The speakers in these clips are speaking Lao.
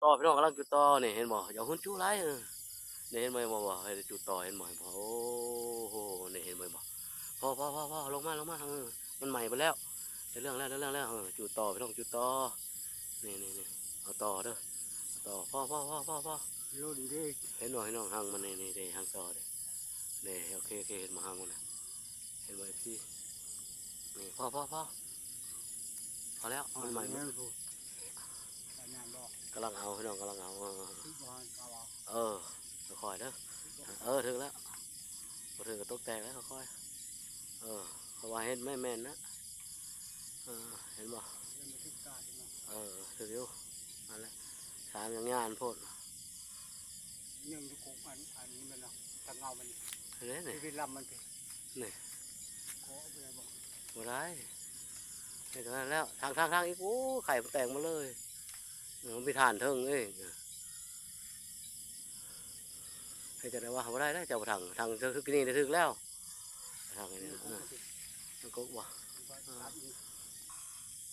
ພໍ່ພີ່ນ້ອງກຳລັງຈູດຕໍ່ນີ້ ເຫັນບໍ່? ຢ່າຫຸ້ນຈຸຫຼາຍ ເອີ ນີ້ເຫັນບໍ່? ເຫັນບໍ່? ເຮັດຈຸຕໍ່ ເຫັນບໍ່? ເຫັນບໍ່? ໂອ້ໂຫ ນີ້ເຫັນບໍ່? ເຫັນບໍ່? ພໍ ພໍ ພໍ ພໍ ລົງມາ ລົງມາ ເອີ ມັນໄໝ້ເບິດແລ້ວ ໄດ້ເລື່ອງແລ້ວ ໄດ້ເລື່ອງແລ້ວ ເອີ ຈູດຕໍ່ ພີ່ນ້ອງ ຈູດຕໍ່ ນີ້ ນີ້ ນີ້ ເອົາຕໍ່ເດີ ເອົາຕໍ່ ພໍ ພໍ ພໍ ພໍ ພໍ ລົ້ນເດ້ ເຫັນບໍ່ພີ່ນ້ອງ? ຮັງມັນນີ້ ນີ້ເດ້ ຮັງຕໍ່ເດ້ ນີ້ ໂອເຄ ໂອເຄ ເຫັນບໍ່? ຮັງມັນນະ ເຫັນບໍ່ ເອັຟຊີ? ນີ້ ພໍ ພໍ ພໍ ພໍແລ້ວ ມັນໃໝ່ໝົດ ກຳລັງເອົາ ພີ່ນ້ອງ ກຳລັງເອົາ ເອີ ເອີ ຄ່ອຍໆເດີ ເອີ ຖືກແລ້ວ ບໍ່ຖືກກໍຕົກແຕກແລ້ວ ຄ່ອຍໆ ເອີ ເພາະວ່າເຮັດແມ່ນໆນະ ເອີ ເຫັນບໍ່? ເອີ ຖືກຢູ່ ນັ້ນແຫຼະ ສາມຢ່າງຍານໂພດ ຍັງຢູ່ກົກ ອັນ ອັນນີ້ແມ່ນເນາະ ຕາເງົາມັນ ເຫັນໄດ໋ນີ້ ທີ່ເປັນລຳມັນເປັນ ນີ້ ເກາະບໍ່ໄດ້ບໍ່? ບໍ່ໄດ້ ເຮັດເທົ່ານັ້ນແລ້ວ ທາງ ທາງ ທາງອີກ ໂອ້ ໄຂ່ມັນແຕກໝົດເລີຍ ເອີ ມັນມີຖ່ານເທິງເດ້ ເຮັດຈັ່ງໃດວະ? ບໍ່ໄດ້ແລ້ວ ເຈົ້າບໍ່ຖັງ ຖັງເຈົ້າຖືກນີ້ໄດ້ຖືກແລ້ວ ຖັງນີ້ ເອີ ມັນກົກບໍ່?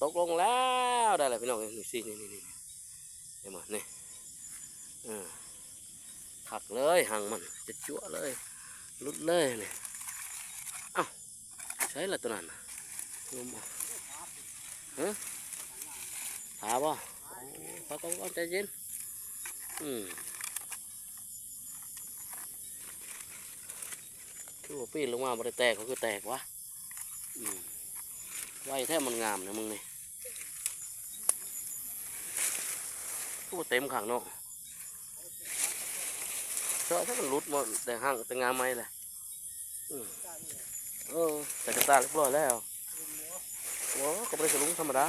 ຕົກລົງແລ້ວ ໄດ້ແລ້ວພີ່ນ້ອງເອີຍ ນີ້ ນີ້ ນີ້ ນີ້ ເຫັນບໍ່? ນີ້ ເອີ ຄັກເລີຍ ຮັງມັນຈະຈົວະເລີຍ ຫຼຸດເລີຍນີ້ ເອົ້າ ໃສລະໂຕນັ້ນນະ? ຫື ພາບໍ່? ໂອ້ ພາກ່ອນ ໃຈເຢັນ ອືມ ຄືວ່າປີນລົງມາບໍ່ໄດ້ແຕກ ກໍຄືແຕກວະ? ອືມ ໄວແທ້ ມັນງາມແທ້ມຶງນີ້ ໂອ້ ເຕັມຄັກເນາະ ເຈາະຊະມັນຫຼຸດໝົດ ແຕ່ຮັງ ແຕ່ງາມໃໝ່ແຫຼະ ອືມ ເອີ ໃສ່ກະຕ່າຮຽບຮ້ອຍແລ້ວ ໂອ້ ກໍບໍ່ໄດ້ສະຫຼຸງທຳມະດາ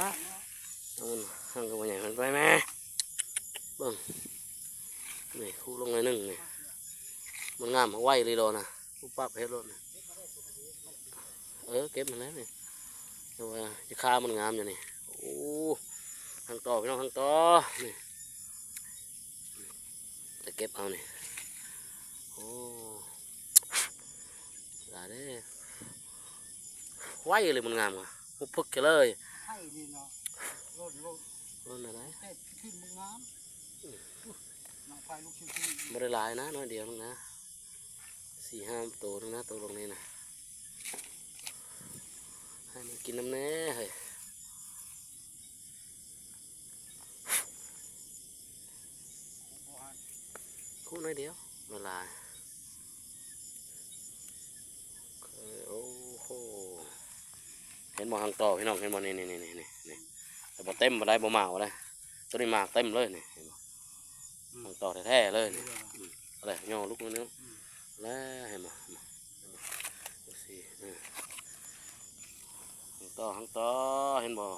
ເອົາມັນ ຮັງກໍບໍ່ໃຫຍ່ ມັນໄປແມ້ ເບິ່ງ ນີ້ ຄຸລົງໜ້ອຍໜຶ່ງນີ້ ມັນງາມ ໄວອີ່ຫຼີໂລດນະ ປຸບປັບເຮັດໂລດນະ ເອີ ເກັບຫັ້ນແຫຼະນີ້ ແຕ່ວ່າຄາມັນງາມຢູ່ນີ້ ໂອ້ ຮັງຕໍ່ພີ່ນ້ອງ ຮັງຕໍ່ ນີ້ ຈະເກັບເອົານີ້ ໂອ້ ຫຼາຍເດ້ ໄວເລີຍ ມັນງາມ ຫຸບພຶກເລີຍ ໄຫນີ້ເນາະ ລົ້ນໂລດ ລົ້ນໄດ້ ແຕ່ຂຶ້ນມັນງາມ ອືມ ໜ້າໄຟລຸກຂຶ້ນ ບໍ່ໄດ້ຫຼາຍນະ ໜ້ອຍດຽວໜຶ່ງນະ ສີ່ຫ້າໂຕໜຶ່ງນະ ໂຕລົງນີ້ນະ ໃຫ້ມັນກິນນຳແດ່ເຮີ້ຍ ຄຸໜ້ອຍດຽວ ບໍ່ຫຼາຍ ໂອ້ໂຫ ເຫັນບໍ່? ຮັງຕໍ່ພີ່ນ້ອງ ເຫັນບໍ່? ນີ້ ນີ້ ນີ້ ນີ້ ນີ້ ແຕ່ບໍ່ເຕັມປານໃດ ບໍ່ໝາກປານໃດ ໂຕນີ້ໝາກເຕັມເລີຍນີ້ ເຫັນບໍ່? ອືມ ຮັງຕໍ່ແທ້ໆເລີຍນີ້ ອືມ ອືມ ເອົາແຫຼະ ຍໍລຸກໜ້ອຍໜຶ່ງ ອືມ ແລ້ວ ເຫັນບໍ່? ເຫັນບໍ່? ເຫັນບໍ່? ຈັ່ງຊີ້ ເອີ ຮັງຕໍ່ ຮັງຕໍ່ ເຫັນບໍ່?